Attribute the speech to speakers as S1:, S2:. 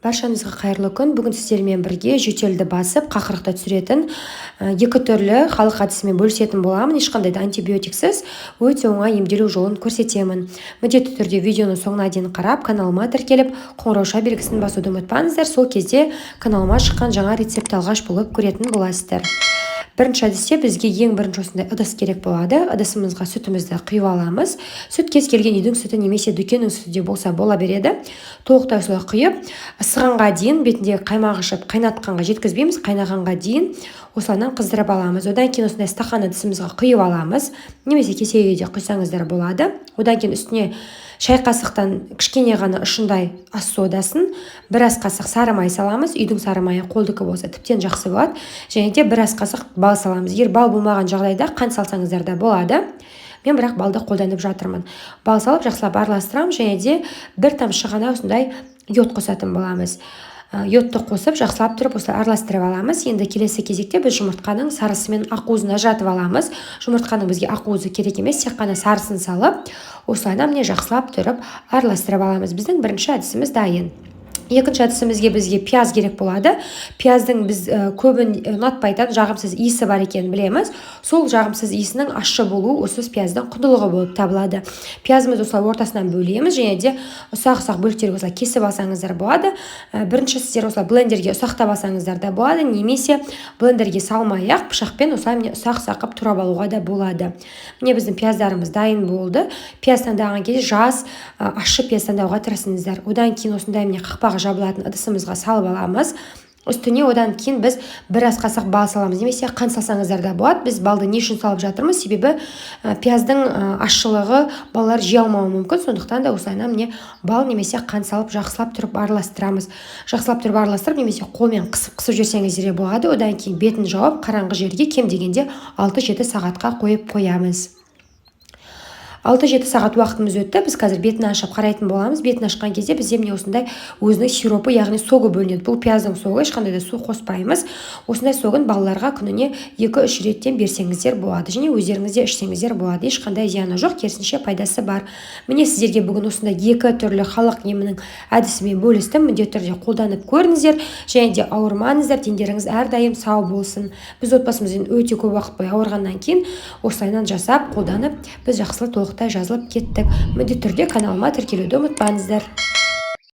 S1: Баршаңызға қайырлы күн! Бүгін сіздермен бірге жөтелді басып, қақырықты түсіретін екі түрлі халық әдісімен бөлісетін боламын. Ешқандай да антибиотиксіз өте оңай емделу жолын көрсетемін. Міндетті түрде видеоның соңына дейін қарап, каналыма тіркеліп, қоңырауша белгісін басуды ұмытпаңыздар. Сол кезде каналыма шыққан жаңа рецептті алғаш болып көретін боласыздар. Бірінші әдісте бізге ең бірінші осындай ыдыс керек болады. Ыдысымызға сүтімізді құйып аламыз. Сүт кез келген үйдің сүті немесе дүкеннің сүті де болса бола береді. Толықтай осылай құйып, ысығанға дейін, бетіндегі қаймағы шығып, қайнатқанға жеткізбейміз, қайнағанға дейін осылайынан қыздырып аламыз. Одан кейін осындай стақан ыдысымызға құйып аламыз немесе кесеге де құйсаңыздар болады. Одан кейін үстіне шай қасықтан кішкене ғана ұшындай ас содасын, бір ас қасық сары май саламыз. Үйдің сары майы, қолдікі болса, тіптен жақсы болады. Және де бір ас қасық бал саламыз. Егер бал болмаған жағдайда, қант салсаңыздар да болады. Мен бірақ балды қолданып жатырмын. Бал салып, жақсылап араластырамын және де бір тамшы ғана осындай йод қосатын боламыз. Йодты қосып, жақсылап тұрып осылай араластырып аламыз. Енді келесі кезекте біз жұмыртқаның сарысы мен ақуызын ажыратып аламыз. Жұмыртқаның бізге ақуызы керек емес, тек қана сарысын салып, осылайынан, міне, жақсылап тұрып араластырып аламыз. Біздің бірінші әдісіміз дайын. Екінші әдісімізге бізге пияз керек болады. Пияздың біз көбін ұнатпайтын жағымсыз иісі бар екенін білеміз. Сол жағымсыз иісінің ащы болуы осы пияздың құндылығы болып табылады. Пиязымызды осылай ортасынан бөлеміз және де ұсақ ұсақ бөліктерге осылай кесіп алсаңыздар болады. Бірінші сіздер осылай блендерге ұсақтап алсаңыздар да болады немесе блендерге салмай ақ пышақпен осылай, міне, ұсақ ұсақ қылып турап алуға да болады. Міне, біздің пияздарымыз дайын болды. Пияз таңдаған кезде жас, ащы пияз таңдауға тырысыңыздар. Одан кейін осындай, міне, қақпағы жабылатын ыдысымызға салып аламыз. Үстіне одан кейін біз бір ас қасық бал саламыз немесе қант салсаңыздар да болады. Біз балды не үшін салып жатырмыз? Себебі пияздың ащылығы балалар жей алмауы мүмкін. Сондықтан да осылайынан, міне, бал немесе қант салып, жақсылап тұрып араластырамыз. Жақсылап тұрып араластырып немесе қолмен қысып қысып жіберсеңіздер де болады. Одан кейін бетін жауып, қараңғы жерге кем дегенде 6-7 сағатқа қойып қоямыз. 6-7 сағат уақытымыз өтті. Біз қазір бетін ашып қарайтын боламыз. Бетін ашқан кезде бізде, міне, осындай өзінің сиропы, яғни согы бөлінеді. Бұл пияздың согы, ешқандай да су қоспаймыз. Осындай согын балаларға күніне 2-3 реттен берсеңіздер болады және өздеріңіз де ішсеңіздер болады. Ешқандай зияны жоқ, керісінше, пайдасы бар. Міне, сіздерге бүгін осындай екі түрлі халық емінің әдісімен бөлістім. Міндетті түрде қолданып көріңіздер және де ауырмаңыздар, дендеріңіз әрдайым сау болсын. Біз отбасымызбен өте көп уақыт бойы ауырғаннан кейін осылайынан жасап, қолданып, біз жақсылы толықтай жазылып кеттік. Міндетті түрде каналыма тіркелуді ұмытпаңыздар.